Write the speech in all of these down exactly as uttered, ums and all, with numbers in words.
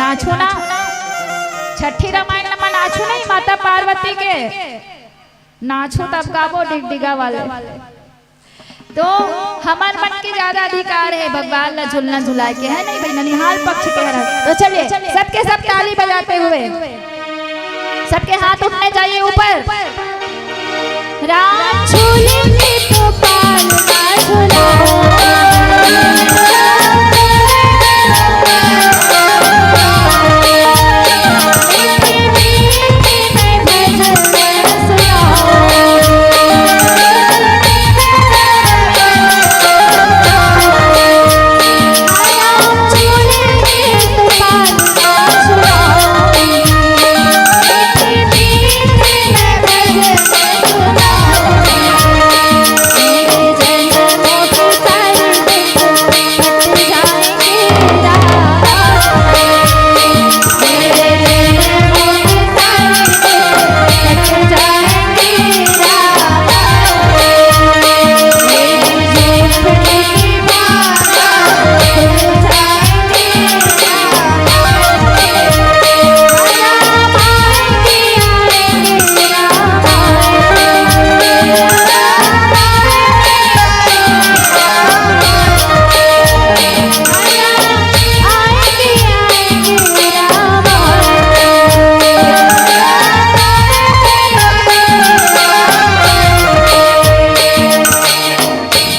नाचो ना। छठी रामायण म नाचो नहीं माता पार्वती के, नाचो तब गाबो डिगडिगा वाले। तो हमर मन के ज्यादा अधिकार है भगवान ला झुलना झुलाए के, है नहीं भाई? ननिहाल पक्ष के हर। तो चलिए, सबके सब ताली बजाते हुए सबके हाथ उठने चाहिए ऊपर। राम झूले में तो पालना झूला।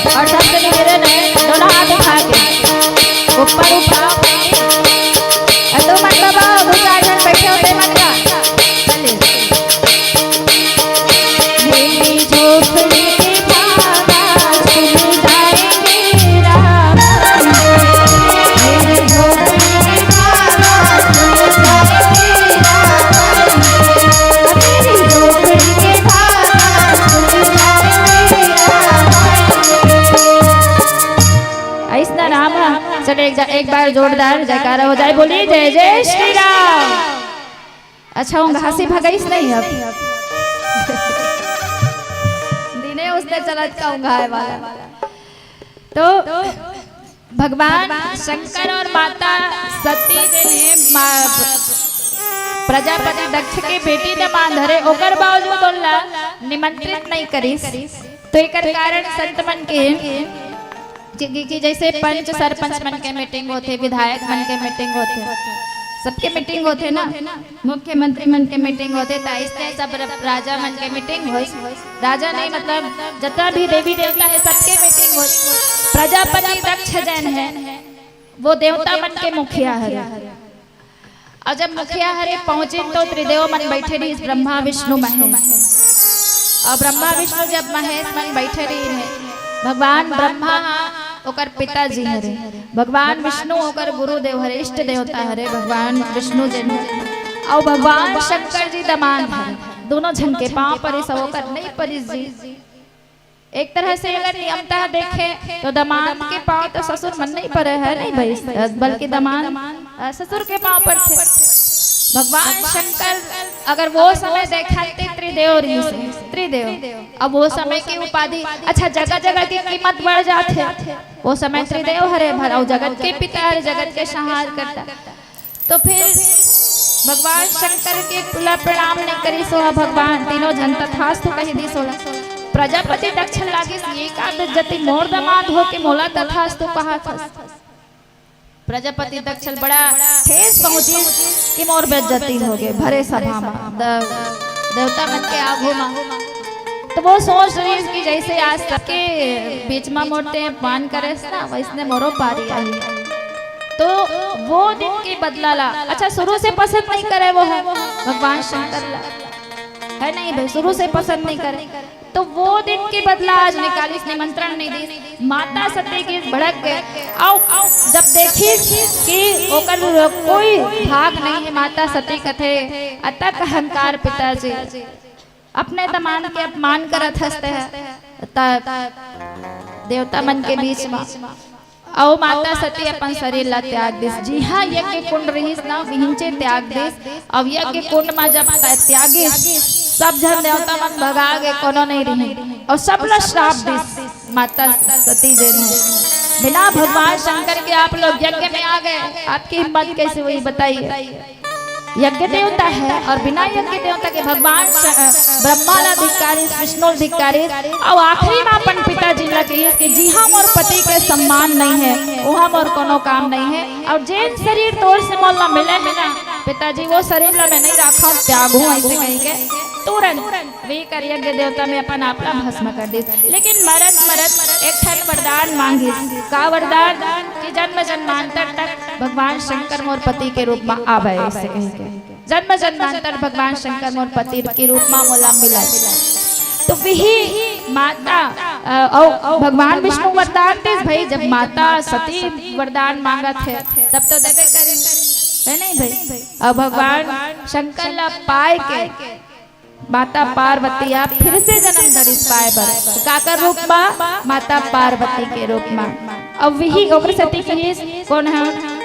और सबसे निवेदन है, दोनों हाथ उठा के ऊपर उठाओ। और दो मत दबाओ, दो चार जन बैठे होते मत का। चलिए। मेरी झोपड़ी के बाबा सुन जाएंगे राम। मेरी झोपड़ी के बाबा सुन जाएंगे राम। मेरी झोपड़ी के बाबा सुन जाएंगे राम। ऐसना राम है। चले एक, जा, एक बार जोरदार जयकारा हो जाए, बोलिए जय जय श्री राम। अच्छा, ओंघासी भगईस नहीं अब। दिने उसने चलत का ओंघाए वाला। तो भगवान शंकर और माता सती जे हे मा-, प्रजापति दक्ष के बेटी दमांद हरे, ओकर बावजूद ओला निमंत्रित नहीं करिस। तो एकर कारण संत मन के कि, कि, कि जैसे पंच सरपंच मन के मीटिंग होथे, विधायक मन के मीटिंग होथे, सबके मीटिंग होथे ना, मुख्यमंत्री मन के मीटिंग होथे, त अइसने सब र-, राजा मन के मीटिंग होय। राजा नहीं, मतलब जतना भी देवी देवता है, सबके मीटिंग होय। प्रजापति दक्ष जैन है, वो देवता मन के मुखिया हरे। अउ जब मुखिया हरे पहुंचिन तो त्रिदेव मन बैठे रहिस, ब्रह्मा विष्णु महेश। अउ ब्रह्मा विष्णु जब महेश मन बैठे रहिन हे, भगवान ब्रह्मा हा ओकर पिताजी हरे, भगवान विष्णु ओकर गुरुदेव हरे, इष्ट देवता हरे भगवान विष्णु जी हरे। अउ भगवान शंकर जी दमांद हरे, दोनों झन के पांव परिस, ओकर नहीं परिस जी। एक तरह से अगर नियमतः देखे तो दमांद के पांव तो ससुर मन नहीं परे है, नहीं भाई, बल्कि दमांद, अ, ससुर के पांव पड़थे। भगवान शंकर अगर वो समय देखा ते त्रिदेव रहिस, त्रिदेव, अब वो समय की उपाधि, अच्छा, जगह जगह की कीमत बढ़ जाथे। वो समय त्रिदेव हरे भर, अउ जगत के पिता हरे, जगत के संहार करता। तो फिर भगवान शंकर के कुला प्रणाम नहीं करिस, ओहा भगवान तीनों झन तथास्तु कहि दिस ओला। प्रजापति दक्ष लागिस, ये का बेइज्जती, मोर दमांद होके मोला तथास्तु कहा था। प्रजापति दक्ष ल बड़ा ठेस पहुंचिस कि मोर बेइज्जती हो गए भरे सभा मा, द-, देवता मन के आगू मा। तो वो सोच रहिस कि जैसे आज सबके बीच मा मोर ते अपमान करेस ना, वैसने मोरो पारी आही। तो वो दिन के बदला ला, अच्छा, शुरू से पसंद नहीं करे वो है भगवान शंकर ला, है नहीं भाई, शुरू से पसंद नहीं करे। तो वो दिन के बदला आज निकालिस, निमंत्रण नहीं दिस। माता सती के भड़क गए। अउ जब देखिस कि ओकर कोई भाग नहीं है, माता सती कथे, अतक अहंकार पिताजी, अपने दमांद के अपमान करत हस ते ह, त देवता मन के बीच मा। अउ माता सती अपन शरीर ला त्याग दिस। जिहां यज्ञ कुंड रहिस ना, उहिंचे त्याग दिस। अउ यज्ञ कुंड मा जब त-, त्यागिस, सब झन देवता मन भगा गे, कोनो नहीं रहिन। अउ सब ला श्राप दिस माता सती जी ने। बिना भगवान शंकर के आप लोग यज्ञ में आ गए, आपकी हिम्मत कैसे हुई बताइए? यज्ञ देवता है और बिना यज्ञ देवता के भगवान श-, ब्रह्मा ला धिक्कारिस, विष्णु ला धिक्कारिस, और आखिरी में अपन पिताजी ला कहिस कि जिहाँ मोर पति के सम्मान नहीं है, वहाँ मोर कोनो काम नहीं है। और जेन शरीर तोर से मोला मिले है ना पिताजी, वो शरीर ला मैं नहीं राखव, त्यागहूँ, ऐसे कहिके तुरंत वे कर यज्ञ देवता में अपन आप ला भस्म कर दिस। लेकिन मरत मरत एक ठन वरदान मांगिस। का वरदान? कि जन्म जन्मांतर तक भगवान शंकर मोर पति के रूप में आवे, ऐसे कहिके जन्म जन्मांतर भगवान शंकर मोर पति के रूप में मोला मिले। तो वही माता, अ, और भगवान विष्णु वरदान दिस भाई, जब माता सती वरदान मांगत है तब तो देवे करी, है नहीं भाई? और भगवान शंकर ला पाए के माता पार्वती आप फिर से जन्म धरिस पाए बर। काकर रूप मा? माता पार्वती के रूप मा। अब वही ओकर सेती कहिस, कौन है?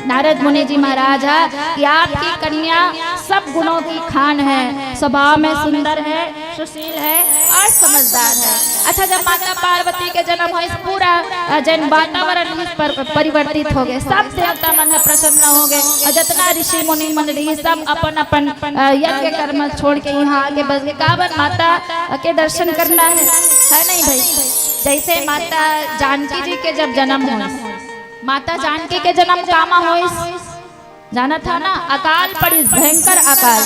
नारद मुनि जी महाराज है कि आपकी कन्या सब गुणों की खान है, स्वभाव में सुंदर है, सुशील है और समझदार है। अच्छा, जब माता पार्वती के जन्म होइस, पूरा, अ, जन वातावरण ही पर, परिवर्तित हो गए, सब देवता मन ह प्रसन्न हो गए और जितना ऋषि मुनि मन रही, सब अपन अपन, अ, यज्ञ कर्म छोड़ के यहाँ आके बस गए। काबर? माता के दर्शन करना है, है नहीं भाई? जैसे माता जानकी जी के जब जन्म होइस, माता जानकी के जन्म कामा होइस? जानत हा ना, अकाल पड़िस, भयंकर अकाल।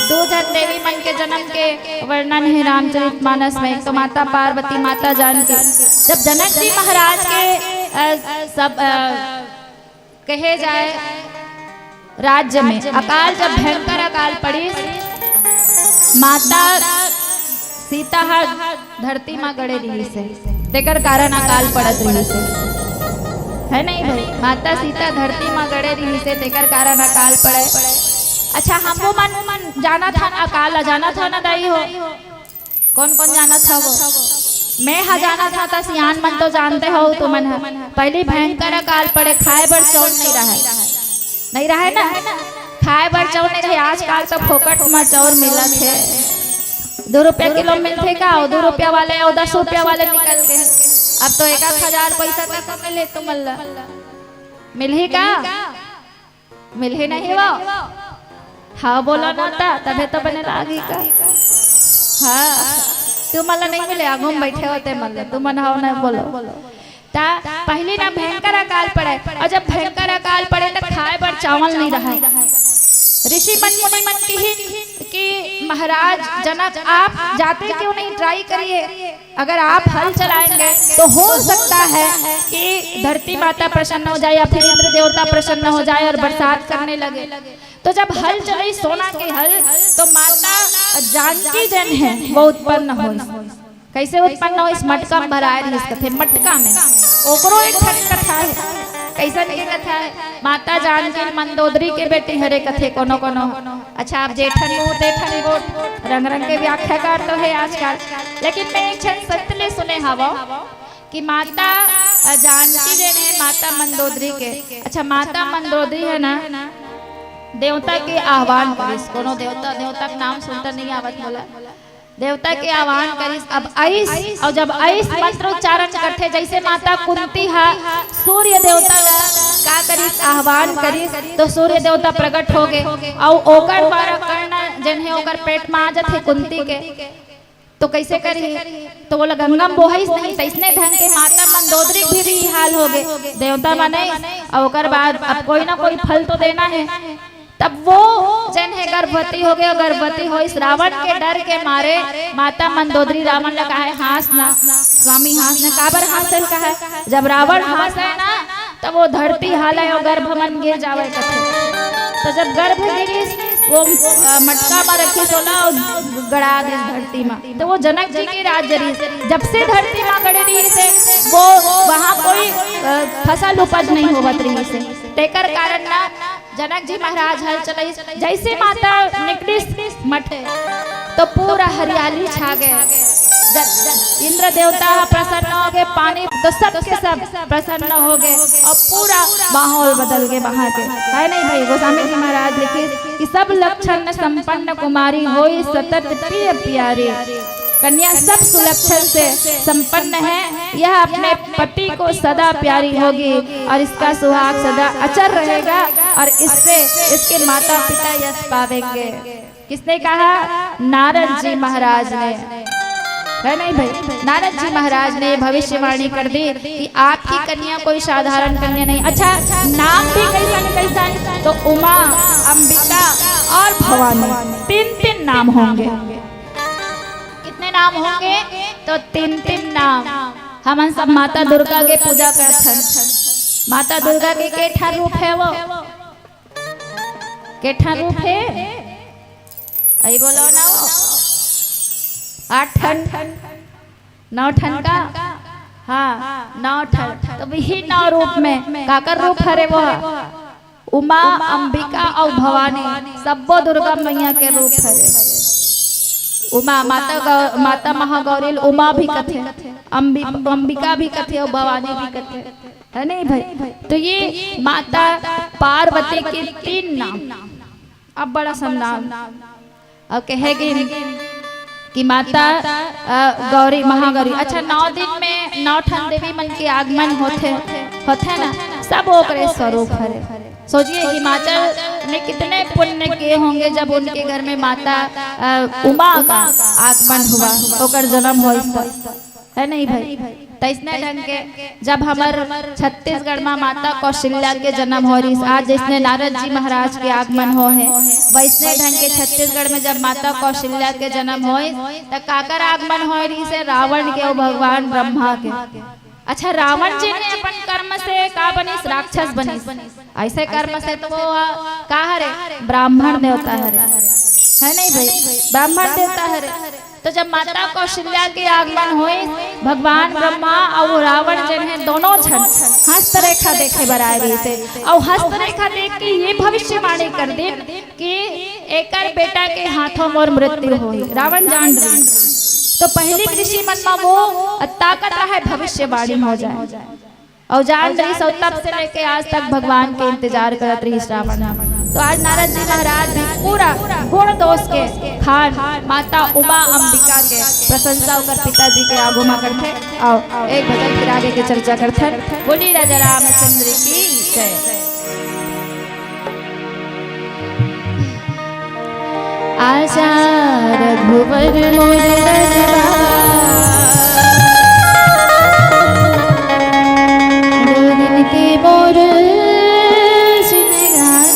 दो झन देवी मन के जन्म के वर्णन है रामचरित मानस में। एक तो माता पार्वती, माता जानकी। जब जनक जी महाराज के, अ, सब, अ, कहे जाए राज्य में अकाल, जब भयंकर अकाल पड़िस, माता सीता हा धरती मा गड़े रिहिस हे, तेकर कारण अकाल पड़त रिहिस हे, है नहीं भाई? माता सीता धरती मा गड़े रिहिस हे, तेकर कारण अकाल पड़े। अच्छा, हमो मन, मन जानत हन अकाल ला, जानत हन ना दाई हो? कौन कौन जानत हव? मैं हा जानत हा, त सियान मन तो जानते हो तुमन हा। पहली भयंकर अकाल पड़े, खाए बर चाउर नहीं रहे, नहीं रहे ना, खाए बर चाउर नहीं रहे। आजकल तो फोकट मा चाउर मिलत हे, दो रुपया किलो मिलथे का? अउ दो रुपया वाले अउ दस रुपया वाले निकल गए। अब तो एक आध हजार पैसा तक मिले तुमन ला, मिलही का? मिलही नहीं वो? हाँ बोलो ना ता, तभे तो बने लागी का। हाँ, तुमन ला नहीं मिले, आगू में बैठे होते मन ला, तुमन हव नहीं बोलो। ता पहली ना भयंकर अकाल पड़े, अउ जब भयंकर अकाल पड़े त खाए बर चावल नहीं रहे। ऋषि मन मुनि मन कहिन कि महाराज जनक, आप जाते क्यों नहीं, try करिए, अगर आप हल चलाएंगे तो हो सकता है कि धरती माता प्रसन्न हो जाए या फिर इंद्र देवता प्रसन्न हो जाए और बरसात करने लगे। तो जब हल चले सोना के हल, तो माता जानकी जन है वो उत्पन्न होइस। कैसे उत्पन्न होइस? मटका में भराए रहिस कथे, मटका में। ओकरो एक ठन कथा है। कैसन के कथा है? माता जानकी मंदोदरी के बेटी हरे कथे कोनो कोनो। अच्छा, अब जे ठन मुंह ते ठन गोठ, रंग रंग के व्याख्याकार तो है आजकल, लेकिन मैं एक ठन सत्य ले सुने हवो कि माता, अ, जानकी जे ने माता मंदोदरी के, अच्छा, माता मंदोदरी है ना, देवता के आह्वान करिस। कोनो देवता, देवता के नाम सुनता नहीं आवत मोला। देवता के आह्वान करिस। अब आइस, अउ जब आइस मंत्र उच्चारण करथे, जैसे माता कुंती हा सूर्य देवता ला का करिस, आह्वान करिस, तो सूर्य देवता प्रकट हो गए। अउ ओकर द्वारा कर्ण जन है, ओकर पेट में आ जाथे कुंती के, तो कैसे करी? तो वो गंगा में बोहाइस नहीं, तो इसने ढंग के माता मंदोदरी भी, भी हाल हो गए, देवता मन आइस, अउ ओकर बाद अब कोई ना कोई फल तो देना है। तब वो जन है गर्भवती हो गए, गर्भवती होइस, रावण के डर के मारे माता मंदोदरी रावण ला कहा है, "हाँस ना, स्वामी हाँस ना।" काबर हाँस है कहा है? जब रावण हाँस है ना, तब वो धरती हाला अउ गर्भ मन गिर जावे कथे। तो जब गर्भ गिरिस, वो, अ, मटका में रखिस ओला अउ गड़ा दिस धरती में। तो वो जनक जी के राज्य रहिस, जब से धरती में गड़े रहिस हे, वो वहाँ कोई, अ, फसल उपज नहीं होवत रहिस हे। तेकर कारण ना जनक जी महाराज हल चलाइस, जैसे माता निकलिस मठ, तो पूरा हरियाली छा गए। जब, जब इंद्र देवता प्रसन्न हो गए, पानी तो सब के सब प्रसन्न हो गए अउ पूरा माहौल बदल गए वहाँ के, है नहीं भाई? गोस्वामी जी महाराज लिखिस कि सब लक्षण संपन्न कुमारी होई सतत प्रिय प्यारी। कन्या सब सुलक्षण से संपन्न है। यह अपने पति को सदा प्यारी होगी और इसका सुहाग सदा अचर रहेगा और इससे इसके माता पिता यश पावेंगे। किसने कहा? नारद जी महाराज ने, है नहीं भाई? नारद जी महाराज ने भविष्यवाणी कर दी कि आपकी कन्या कोई साधारण कन्या नहीं। अच्छा, नाम भी कैसा न कैसा है, तो उमा, अंबिका और भवानी, तीन तीन नाम होंगे। कितने नाम होंगे? तो तीन तीन नाम। हमन सब माता दुर्गा के पूजा करथन। माता दुर्गा के के ठन रूप है वो? के ठन रूप है? अई बोलो ना वो। आठ ठन, नौ ठन का? हाँ, नौ ठन। तो वही नौ रूप में काकर रूप हरे वो? उमा, अंबिका अउ भवानी, सब्बो दुर्गा मैया के रूप हरे। उमा माता गौ-, माता महागौरी ल उमा भी कथे, अंबि-, अंबिका भी कथे अउ भवानी भी कथे, है नहीं भाई? तो ये माता पार्वती के तीन नाम। अब बड़ा संदान। अउ कहे गिन कि माता, अ, गौरी, महागौरी, अच्छा, नौ दिन में नौ ठन देवी मन के आगमन होथे, होथे ना, सब ओकरे स्वरूप हरे। सोचिए, हिमाचल में कितने पुण्य के होंगे जब उनके घर में माता, अ, उमा का आगमन हुआ, ओकर जन्म होइस त। है नहीं भाई? तैसने ढंग के जब हमर छत्तीसगढ़ में माता कौशल्या के जन्म हो रहिस, आज जैसने नारद जी महाराज के आगमन हो हे, वैसने ढंग के छत्तीसगढ़ में जब माता कौशल्या के जन्म होइस, त काकर आगमन हो रहिस हे? रावण के अउ भगवान ब्रह्मा के। अच्छा, रावण जी ने अपन कर्म से का बनिस? राक्षस बनिस। ऐसे कर्म से तो वो का हरे? ब्राह्मण देवता हरे, है नहीं भाई? ब्राह्मण देवता हरे। तो जब माता कौशल्या के आगमन होइस, भगवान ब्रह्मा अउ रावण जन हे, दोनों झन हस्तरेखा देखे बर आए रहिस हे। अउ हस्तरेखा देख के ये भविष्यवाणी कर दे कि एकर बेटा के हाथों मोर मृत्यु होही। रावण जान रहिस। तो पहिली ऋषि मन म वो ताकत रहे भविष्यवाणी हो जाए। अउ जान रहिस, अउ तब से लेके आज तक भगवान के इंतजार करत रहिस रावण ह। तो आज नारद जी महाराज भी पूरा गुण दोष के खान माता उमा अंबिका के प्रशंसा ओकर पिताजी के आगू म करथे। अउ एक भजन फिर आगे के चर्चा करथन। बोली राजा रामचंद्र की जय। आजा रघुवर मोर रजवा, दो दिन के मोर जिनगानी।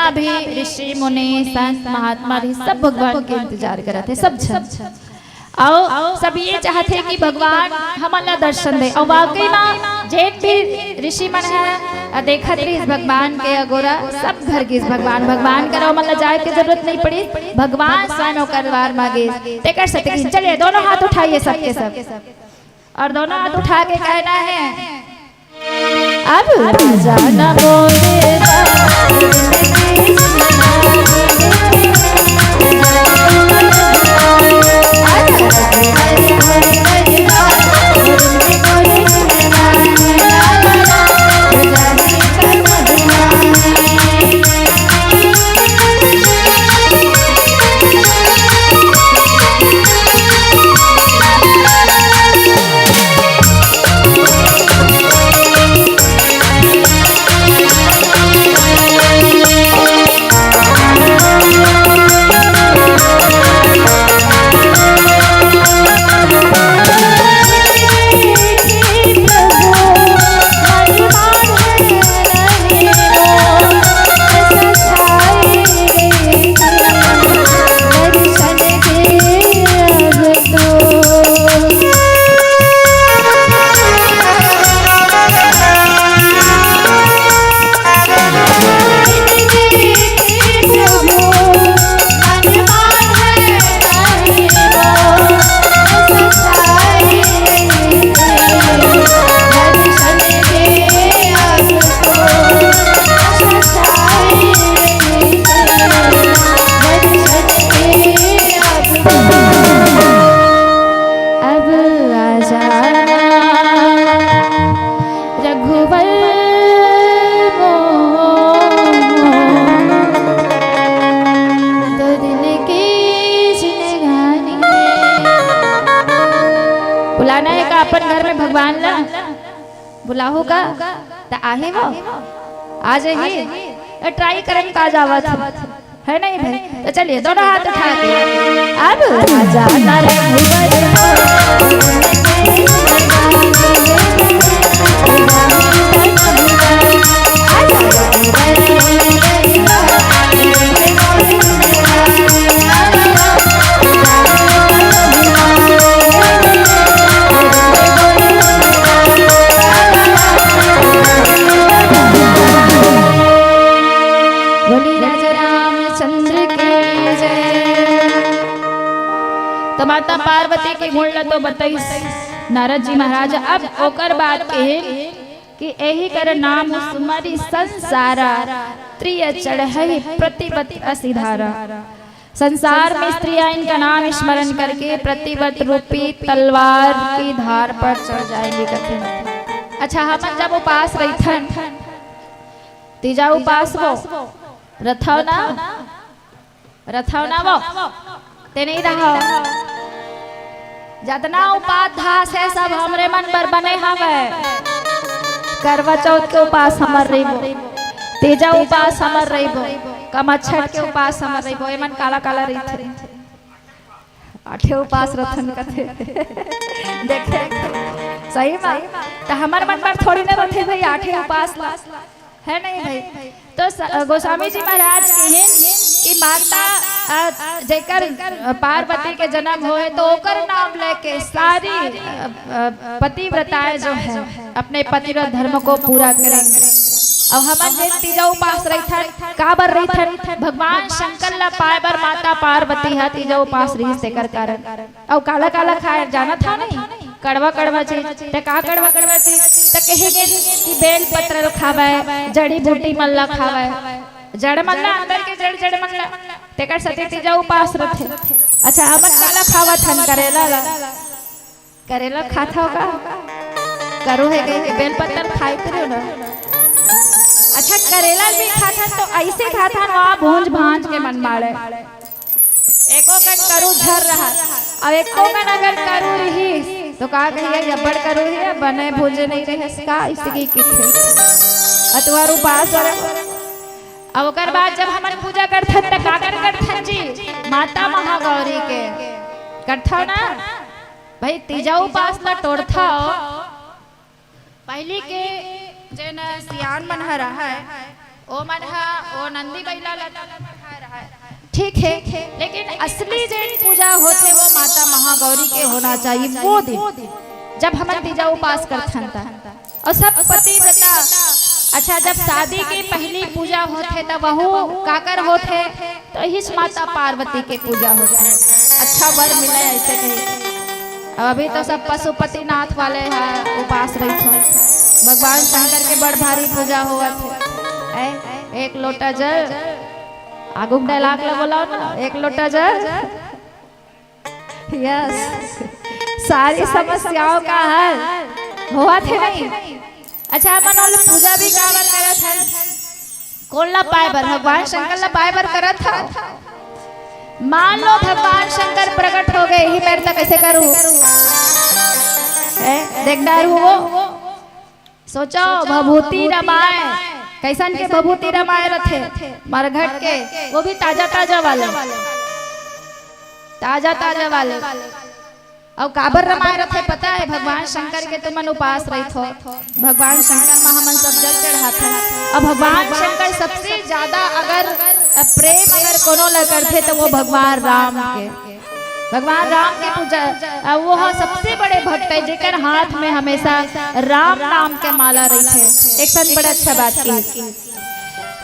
जितना भी ऋषि मुनि, संत महात्मा भी, सब भगवान के इंतजार करत हे, सब झन। अउ सब ये चाहत हे कि भगवान हमन ला दर्शन दे। अउ वाकई म जेन भी ऋषि मन ह देखत रहिस भगवान के अगोरा, सब घर गिस भगवान, भगवान करा ओमन ला जाए के जरूरत नहीं पड़िस, भगवान स्वयं ओकर द्वार म गिस। तेकर सेती चलिए, दोनों हाथ उठाइए सबके सब, और दोनों हाथ उठा के कहना है, अब राजा न बोले। अब आ जाना रघुवर मोर, दो दिन के जिनगानी। बुलाना है का अपन घर में भगवान ला? बुलाहू का? त आही वो? आ जाही? ए, ट्राई करन का जावत है। है नहीं भाई? तो चलिए, दोनों हाथ उठा के। अब राजा नरेंद्र बोली राजा रामचंद्र की जय। तो माता पार्वती के गुण ल तो बताइस नारद जी महाराज। अब ओकर बाद के कि एही कर नाम सुमरि संसारा, त्रिय चढ़हि प्रतिपति असिधारा। संसार में स्त्रियां इनका नाम स्मरण करके प्रतिपत रूपी तलवार की धार पर चढ़ जाएंगी कथे। अच्छा, हमन जब उपास रहिथन, तीजा उपास वो रथव ना, रथव ना वो, ते नहीं रहो। जतना उपास धास है, सब हमरे मन बर बने हवे। करवा चौथ के उपास हमर रहिबो, तीजा उपास हमर रहिबो, कमच्छठ के उपास हमर रहिबो। एमन काला काला रहिथे, आठे उपास रथन कथे। देखे, सही मा, त हमर मन बर थोड़ी ना रथे भाई, आठे उपास ला, है नहीं भाई? तो स-, गोस्वामी जी महाराज कहिन कि माता, अ, जेकर, अ, पार्वती के जन्म होए तो ओकर नाम लेके सारी, अ, अ, पतिव्रताएं जो है अपने पतिव्रत धर्म को पूरा करेंगे। अउ हमन जेन तीजा उपास रहिथन, काबर रहिथन? भगवान शंकर ला पाए बर माता पार्वती ह तीजा उपास रहिस, तेकर कारण। अउ काला काला खाए जानत हव नहीं? कड़वा कड़वा चीज। त का कड़वा कड़वा चीज? त कहे गे कि बेल पत्र ल खावय, जड़ी बूटी मन ला खावय, जड़ मन ला, अंदर के जड़ जड़ मन ला, तेकर सेती तीजा उपास रथे। अच्छा, हमन काला खावत हन? करेला ला। करेला खात हव का? करू हे कहिके बेल पत्तर खाई फिरू ना। अच्छा, करेला भी खाथन तो ऐसे खाथन, वहाँ भूंज भांज के मन माड़े। एको कन करू झर रहा, अब एको कन अगर करू रही तो का कहिए, "अब्बड़ करू हे, बने भूंजे नहीं रहे का?" इसकी किथे। अतवार उपास रहे। अब ओकर बाद जब हमन पूजा करथन त काकर करथन जी? माता महागौरी के करथव ना भाई, तीजा उपास ला टोड़थव। पहिली के जेन सियान मन ह रहय, ओ मन ह ओ नंदी बइला ल ठीक है, लेकिन असली जेन पूजा होथे वो माता महागौरी के होना चाहिए। वो दिन जब हमन तीजा उपास करथन त, और सब पतिव्रता, अच्छा, जब शादी के पहली पूजा होथे त वहू काकर होथे? तो इहिच माता पार्वती के पूजा होथे। अच्छा वर मिले ऐसे कही। अब अभी तो सब पशुपतिनाथ वाले ह उपास रहिथे। भगवान शंकर के बड़ भारी पूजा होवत हे। ए, एक लोटा जल, आगू के dialogue ला बोलाओ ना, एक लोटा जल। यस, सारी समस्याओं का हल होवत हे नहीं। अच्छा, हमन ओला पूजा भी काबर करत हन? कोन ला पाए बर? भगवान शंकर ला पाए बर करत हव। मान लो भगवान शंकर प्रकट हो गए, इही मेर त कैसे करू? ए, देख डारू वो। सोचो, भभूति रमाए, कैसन के भभूति रमाए रथे? मरघट के, वो भी ताजा ताजा वाले, ताजा ताजा वाले। अउ काबर रमाए रथे पता है? भगवान शंकर के तुमन उपास रहिथो, भगवान शंकर म हमन सब जल चढ़ाथन। अब भगवान शंकर सबसे ज्यादा अगर प्रेम अगर कोनो ल करथे त वो भगवान राम के, भगवान राम के पूजा। अब वो ह सबसे बड़े भक्त है जेकर हाथ में हमेशा राम नाम के माला रहिथे। एक संत बड़ा अच्छा बात की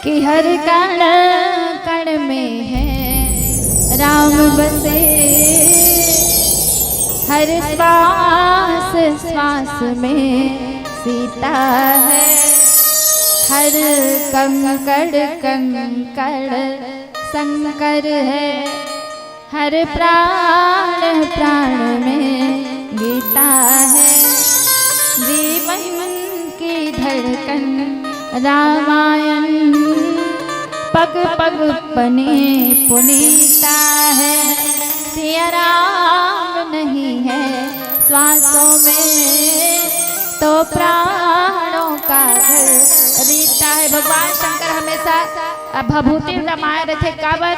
कि हर कण कण में है राम बसे, हर श्वास श्वास में सीता है, हर कंकड़ कंकड़ शंकर है, हर प्राण प्राण में गीता है, जीवन की धड़कन रामायण, पग पग पने पुनीता है। सिया राम नहीं है श्वासों में तो प्राणों का घर रीता है। भगवान शंकर हमेशा भभूति रमाए रथे। काबर?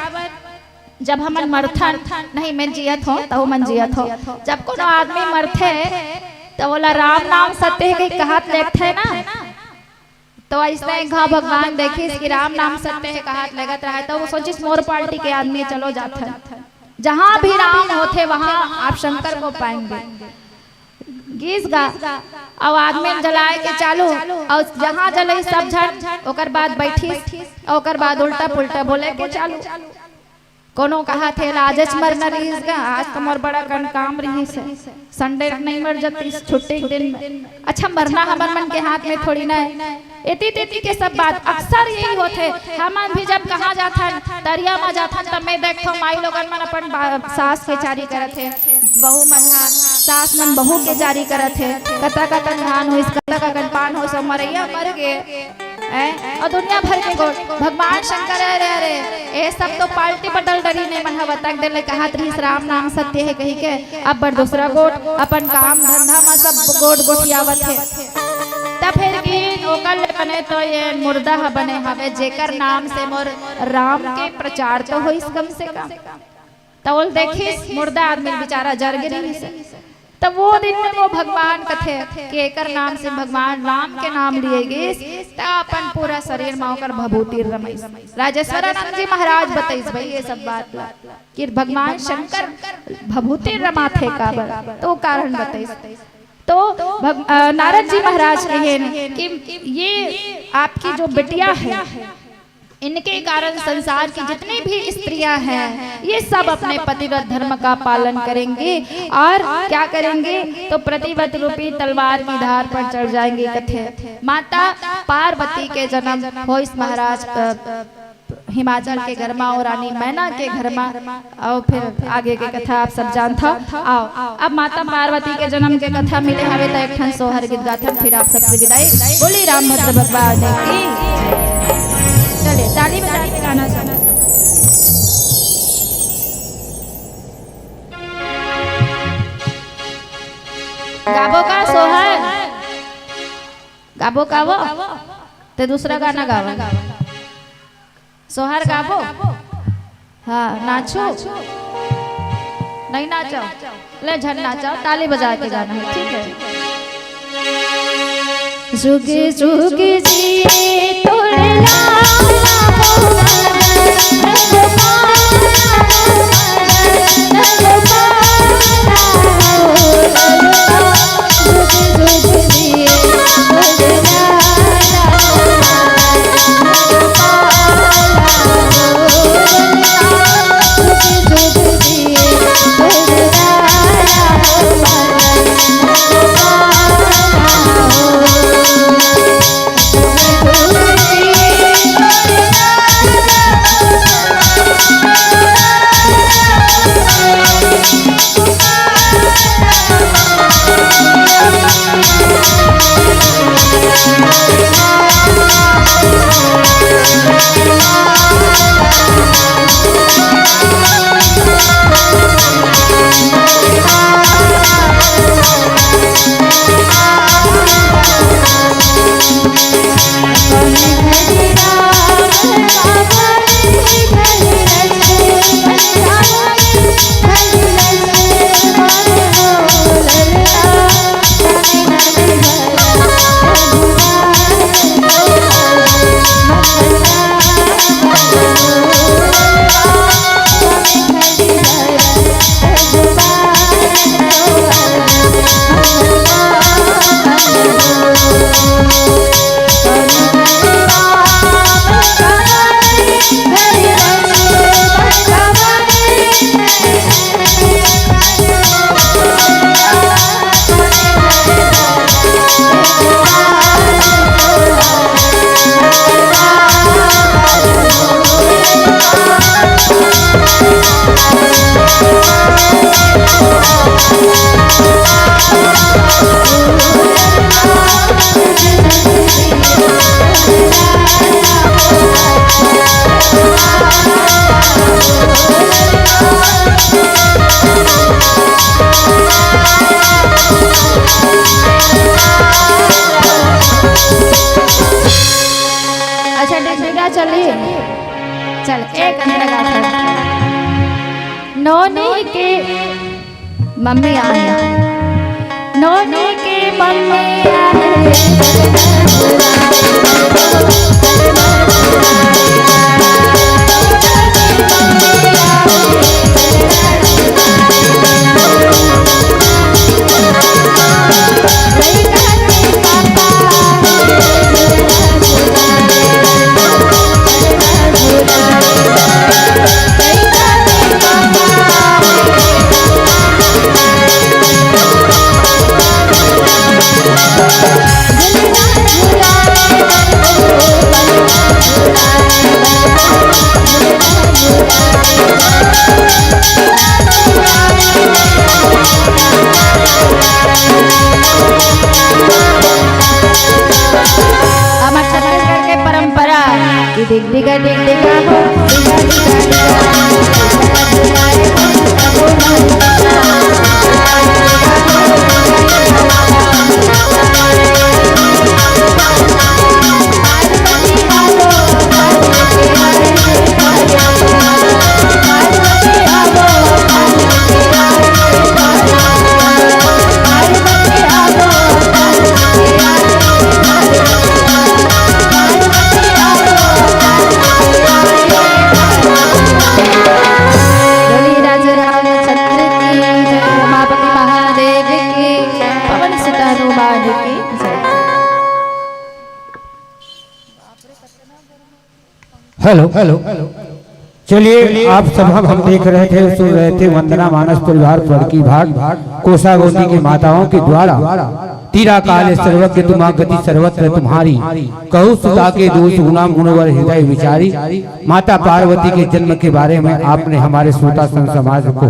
जब हमन मरथन, नहीं मैं जियत हों, तहु मन जियत हो। जब कोनो आदमी मरथे, त ओला राम नाम सत्य है कही कहत लेगथे ना, तो अइसने एक घाव भगवान देखिस कि राम नाम सत्य है कहत लेगत रहे, तो वो सोचिस मोर पार्टी के आदमी चलो जाथन। जहाँ भी राम होथे वहाँ आप शंकर को पाएंगे। गीस गा, अउ आदमी जलाए के चालू, अउ जहाँ जले सब झन, ओकर बाद बैठिस, अउ ओकर बाद उल्टा पुल्टा बोले के चालू। कोनो कहाथे आजच मरना रहिस गा, आज तो मोर बड़ा कन काम रहिस हे, संडे नहीं मर जतिस, छुट्टी के दिन में। अच्छा, मरना हमर मन के हाथ में थोड़ी ना है। एती तेती के सब बात अक्सर यही होथे। हमन भी जब कहाँ जाथन, तरिया म जाथन, तब मैं देखथों माई लोगन मन अपन बा-, सास के चारी करत हे, बहू मन ह सास मन बहू के चारी करत हे, कतका कतन धान होइस, कतका कतन पान होइस, अउ मरइया मर गे। हैं? अउ दुनिया भर के गोठ। भगवान शंकर, अरे, अरे, ए सब तो पार्टी बदल डरी नहीं मन ह बतक दे ले कहत रहिस राम नाम सत्य है कही के, अब बर दूसरा गोठ अपन काम धंधा म सब गोठ गोठियावत हे। त फिर की ओकर ले बने तो ये मुर्दा ह बने हवे, जेकर नाम से मोर राम के प्रचार तो होइस कम से कम। त ओल देखिस मुर्दा आदमी बेचारा जर गे रहिस। त वो दिन में वो भगवान कथे कि एकर नाम से भगवान राम के नाम लिए गिस, त अपन पूरा शरीर म ओकर भभूति रमाइस। राजेश्वरानंद जी महाराज बताइस भाई ये सब बात ला कि भगवान शंकर भभूति रमाथे काबर, तो कारण बताइस। तो भग-, अ, नारद जी महाराज कहेन कि ये आपकी जो बिटिया है, इनके कारण संसार की जितनी भी स्त्रियां हैं, ये सब अपने पतिव्रत धर्म का पालन करेंगी। और क्या करेंगी? तो प्रतिव्रत रूपी तलवार की धार पर चढ़ जाएंगी। कथे माता पार्वती के जन्म होइस महाराज, अ, हिमाचल के घर मा अउ रानी मैना के घर मा। अउ फिर आगे के कथा आप सब जानथव। आओ, अब माता पार्वती के जन्म के कथा मिले हवे त एक ठन सोहर गीत गाथन, फिर आप सबसे विदाई। बोली रामभद्र भगवान की। चले, ताली बजा के गाना सुना। गाबो का सोहर? गाबो का वो? ते दूसरा गाना गावा। सोहर गाबो? हाँ, नाचो। नहीं नाचो? ले झन नाचो, ताली बजा के गाना है, ठीक है? जुग जुग जिए तोर अच्छा, डंडा चली। चल, एक अंतरा गा। नोनी के मम्मी आए। नोनी के मम्मी आए। हमर छत्तीसगढ़ के परंपरा कि डिग डिगा डिग डिगा हो, डिगा डिगा डिगा। बोलिए राजा रामचंद्र की जय, उमापति महादेव की, पवन सुत हनुमान की जय। Hello, hello. चलिए, आप सब हम, हम देख रहे थे, सुन रहे थे वंदना मानस परिवार पड़की भाट कोसा गोदी की माताओं के द्वारा। तीरा काल सर्वज्ञ तुम गति सर्वत्र तुम्हारी, कहु सुता के दोष गुना मुनिवर हृदय विचारी। माता पार्वती के जन्म के बारे में आपने हमारे श्रोता संत समाज को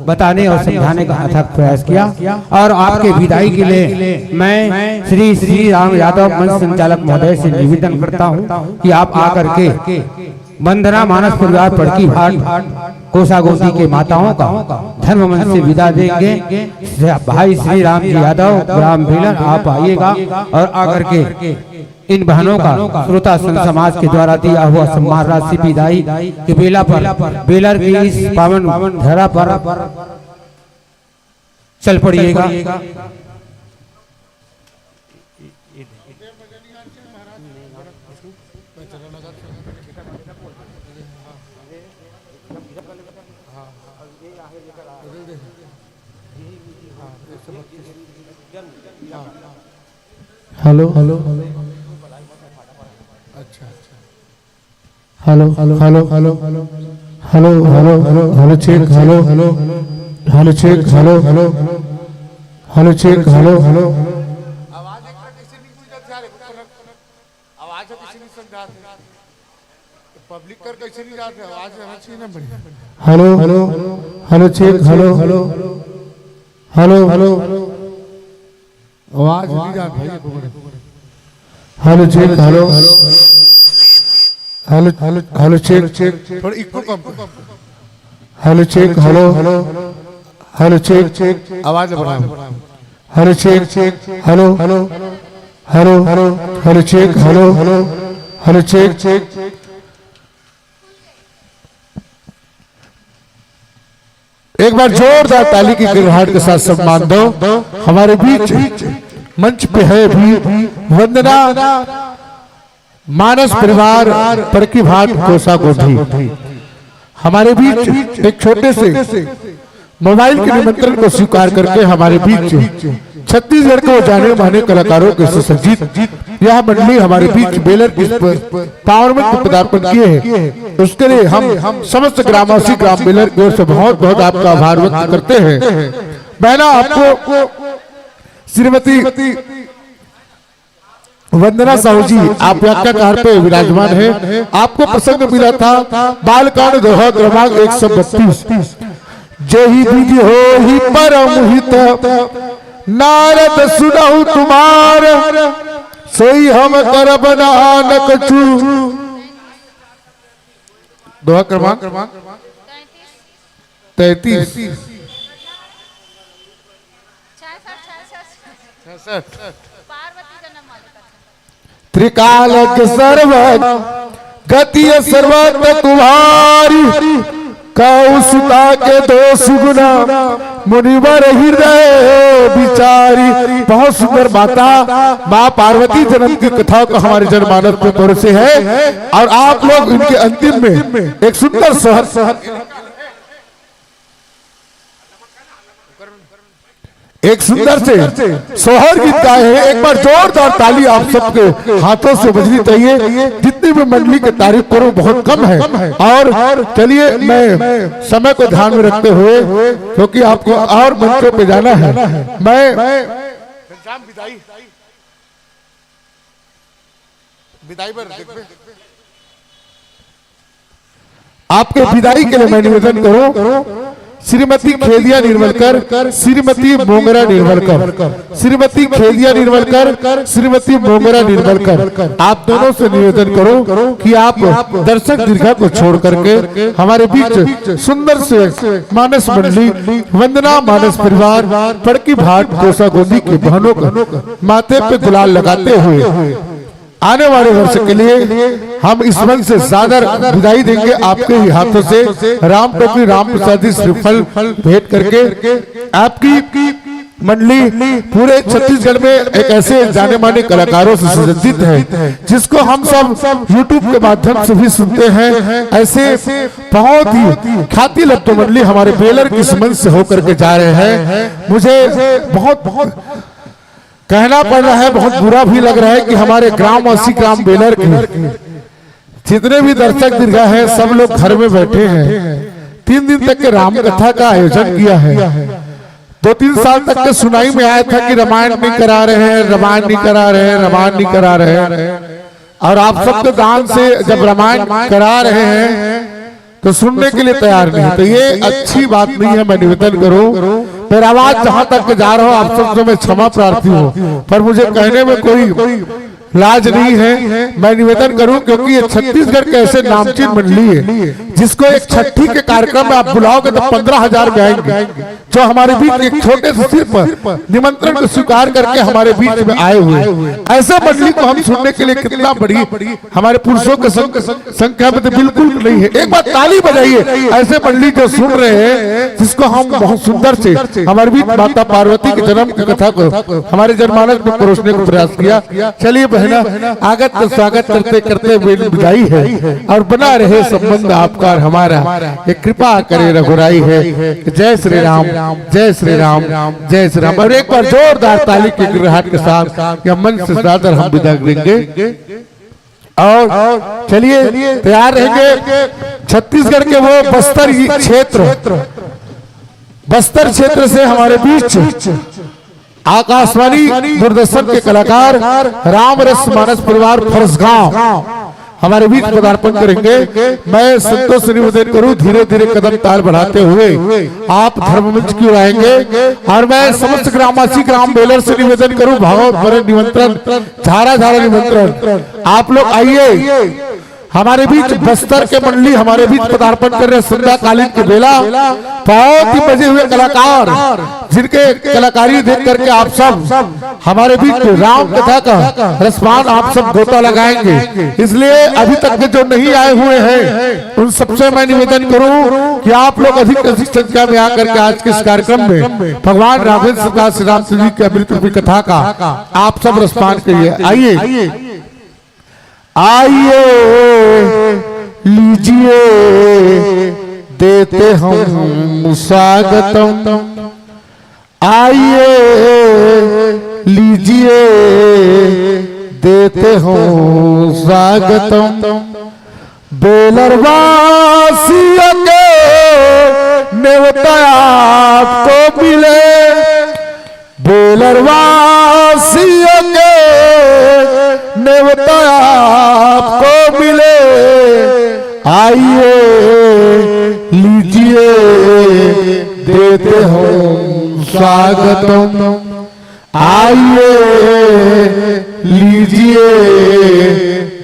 बताने और समझाने का अथक प्रयास किया। और आपके विदाई के लिए मैं श्री श्री राम यादव मंच संचालक महोदय से निवेदन करता हूँ कि आप आकर के वंदना मानस परिवार पड़की भाट कोसा गोदी के माताओं का धर्म मंच से विदा देंगे। भाई श्री राम जी यादव, ग्राम बेलर, आप आइएगा और आकर के इन बहनों का श्रोता संत समाज के द्वारा दिया हुआ सम्मान राशि विदाई के बेला पर, बेलर की इस पावन धरा पर चल पड़िएगा। Hello, hello, hello. अच्छा, अच्छा। Hello, hello, hello, hello, hello, hello, hello, hello, check, hello, hello, hello, check, hello, hello, hello, check, hello, hello. आवाज एक बार कैसे नहीं गूंजत जा रहे? आवाज है, किसी नहीं समझा रहे। पब्लिक कर कैसे नहीं जाते? आवाज आना चाहिए ना, बढ़िया। Hello, hello, hello, check, hello, hello, hello, hello. आवाज नहीं जात भाई, एको minute. Hello, check, hello. Hello, hello, hello, check, check. थोड़ा इको कम कर। Hello, check, hello. Hello, check, check. आवाज बढ़ाओ। Hello, check, check. Hello, hello, hello, hello, check, hello, hello, check, check. एक बार जोरदार ताली की गिड़गिड़ाहट के साथ सम्मान दो। हमारे बीच मंच पे है अभी वंदना मानस परिवार पड़की भाट कोसा गोंधी। हमारे बीच एक छोटे से मोबाइल के निमंत्रण को स्वीकार करके हमारे बीच छत्तीसगढ़ के वो जाने माने कलाकारों के सुसज्जित यह मंडली हमारे बीच बेलर की प-, पावन में पदार्पण किए हैं, उसके लिए हम समस्त ग्रामवासी ग्राम बेलर की ओर से बहुत बहुत आपका आभार व्यक्त करते हैं। बहना, आपको श्रीमती वंदना साहू जी, आप व्याख्याकार पे विराजमान हैं। आपको प्रसंग मिला था बालकांड दोहा क्रमांक एक सौ बत्तीस। जेहि विधि होहि परम हित, नारद सुनहु तुम्हार, सोई हम करब ना कछु। दोहा क्रमांक तैंतीस। छसठ। त्रिकाल के सर्व गति सर्वत तुम्हारी, कहु सुता के दोष गुना, मुनिवर हृदय विचारी। बहुत सुंदर माता माँ पार्वती जन्म की कथा को हमारे जनमानस में परोसे है। और आप लोग इनके अंतिम में एक सुंदर सोहर, एक सुंदर से सोहर गीत गाए हैं। एक बार जोरदार ताली आप सबके हाथों से बजनी चाहिए। जितनी भी मंडली की तारीफ करो, बहुत कम है। और चलिए, मैं समय को ध्यान में रखते हुए, क्योंकि आपको और मंचों पे जाना है, मैं विदाई पर देखबे। आपके विदाई के लिए मैं निवेदन करूं, श्रीमती खेदिया निर्मलकर, श्रीमती मोंगरा निर्मलकर, श्रीमती खेदिया निर्मलकर, श्रीमती मोंगरा निर्मलकर, आप दोनों से निवेदन करूं कि आप दर्शक दीर्घा को छोड़ करके हमारे बीच सुंदर से मानस मंडली, वंदना मानस परिवार, पड़की भाट कोसा गोंदी के बहनों को माथे पे गुलाल लगाते हुए आने वाले वर्ष के लिए हम इस मंच से ज्यादा विदाई देंगे आपके ही हाथों से। राम टोकरी राम प्रसाद जी श्रीफल भेंट करके आपकी मंडली पूरे छत्तीसगढ़ में एक ऐसे जाने माने कलाकारों से सुसज्जित है, जिसको हम सब YouTube के माध्यम से भी सुनते हैं। ऐसे बहुत ही ख्याति लब्ध मंडली हमारे बेलर की इस मंच से होकर के जा रहे हैं। मुझे बहुत, बहुत कहना पड़ रहा है, बहुत बुरा भी लग रहा है कि हमारे ग्रामवासी ग्राम बेलर के जितने भी दर्शक दीर्घा हैं, सब लोग घर में बैठे हैं। तीन दिन तक के राम कथा का आयोजन किया है। दो तीन साल तक के सुनाई में आया था कि रामायण नहीं करा रहे हैं, रामायण नहीं करा रहे हैं, रामायण नहीं करा रहे हैं। और आप सबके दान से जब रामायण करा रहे हैं, तो सुनने के लिए तैयार नहीं, तो ये अच्छी बात नहीं है। मैं निवेदन करूं, मेरा आवाज जहां तक जा रहा हो, आप सबसे मैं क्षमा प्रार्थी हूं, पर मुझे कहने में कोई लाज नहीं है। मैं निवेदन करूं, क्योंकि ये छत्तीसगढ़ के ऐसे नामचीन मंडली है, जिसको एक छठी के कार्यक्रम में आप बुलाओगे तो पन्द्रह हजार में आएंगे, जो हमारे बीच एक छोटे से सिर पर निमंत्रण को स्वीकार करके हमारे बीच में आए हुए हैं। ऐसे मंडली को हम सुनने के लिए कितना बड़ी हमारे पुरुषों के संग, संख्या में तो बिल्कुल नहीं है। एक बार ताली बजाइए ऐसे मंडली जो सुन रहे हैं, जिसको हम बहुत सुंदर से हमारे बीच माता पार्वती के जन्म की कथा को हमारे जनमानस में परोसने का प्रयास किया। चलिए, है ना, आगत स्वागत करते करते विदाई है और बना रहे संबंध आपका और हमारा, ये कृपा करे रघुराई है। जय श्री राम, जय श्री राम, जय श्री राम। और एक बार जोरदार ताली की गड़गड़ाहट के साथ या मंच से ज्यादा हम विदा देंगे। और चलिए, तैयार रहेंगे। छत्तीसगढ़ के वो बस्तर क्षेत्र, बस्तर क्षेत्र से हमारे बीच आकाशवाणी दूरदर्शन के कलाकार राम रस मानस परिवार फरसगांव हमारे बीच पदार्पण करेंगे। मैं संतोष निवेदन करूं, धीरे धीरे कदम ताल बढ़ाते हुए आप धर्म मंच की ओर आएंगे। और मैं समस्त ग्रामवासी ग्राम बेलर से निवेदन करूं, भागवत भरे निमंत्रण, झारा झारा निमंत्रण, आप लोग आइए। हमारे बीच बस्तर के मंडली हमारे बीच पदार्पण कर रहे हैं। संध्याकालीन के बेला बहुत ही बजे हुए कलाकार, जिनके कलाकारी देख करके आप सब हमारे बीच राम कथा का रसपान आप सब गोता लगाएंगे। इसलिए अभी तक के जो नहीं आए हुए हैं, उन सबसे मैं निवेदन करूं कि आप लोग अधिक से अधिक संख्या में आकर के आज के इस कार्यक्रम में भगवान राघवेंद्र दास श्री रामचंद्र जी की अमृत रूपी कथा का आप सब रसपान करिए। आइए, आइए, लीजिए, देते हम स्वागतम। आइए, लीजिए, देते हम स्वागतम। बेलरवासियों के नेवता आपको मिले, बेलरवासियों के नेवता आपको मिले। आइए, लीजिए, देते हम स्वागतम। आइए, लीजिए,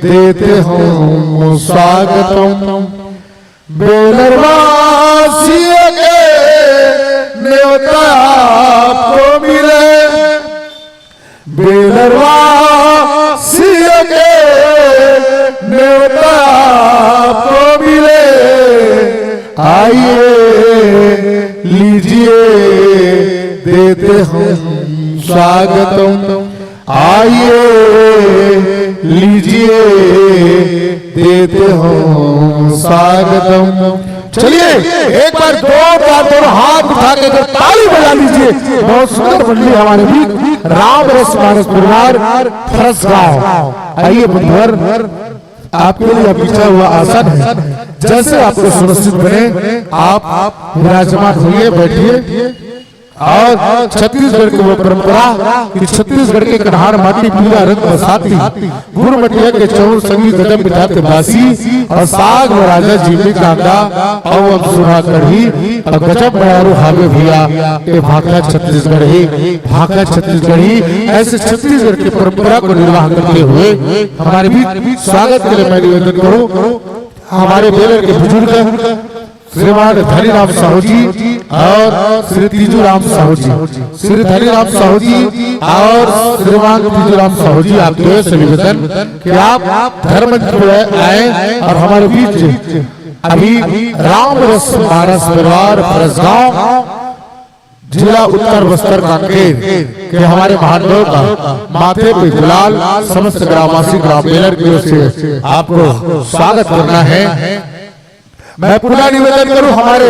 देते हम स्वागतम। बेलरवासियों के नेवता आपको मिले, बेलरवासियों के नेवता आपको मिले। आइए, लीजिए, देते हम स्वागतम। आइए, लीजिए, देते हम स्वागतम। चलिए, एक बार जोरदार दोनों हाथ उठा के अगर ताली बजा लीजिए। बहुत सुंदर मंडली हमारे बीच, राम रस मानस परिवार फरसगांव। आइए बंधुवर, आपके लिए बिछा हुआ आसन है, जैसे आपको सुनिश्चित बने, आप विराजमान होइए, बैठिए। और छत्तीसगढ़ की वो परंपरा कि छत्तीसगढ़ के कन्हार माटी पीला रंग बसाती, गुड़ मटिया के चौर संगी गजब मिठाते बासी, और साग व राजा जीमे कांदा, और अब सुहा कढ़ी, और गजब मयारू हावे भैया, ये भाखा छत्तीसगढ़ी, भाखा छत्तीसगढ़ी। ऐसे छत्तीसगढ़ की परंपरा को निर्वाह करते हुए हमारे बीच स्वागत के लिए मैं निवेदन करूं हमारे बेलर के बुजुर्ग श्रीमान धनीराम साहू जी और श्री तीजूराम साहू जी, श्री धनीराम साहू जी और श्रीमान तीजूराम साहू जी, आप दोनों से निवेदन कि आप धर्म मंच पर आए और हमारे बीच अभी राम रस मानस परिवार फरसगांव, जिला उत्तर बस्तर कांकेर के हमारे महानुभाव का माथे पे गुलाल, समस्त ग्रामवासी ग्राम बेलर की ओर से आपको स्वागत करना है। मैं पुनः निवेदन करूं हमारे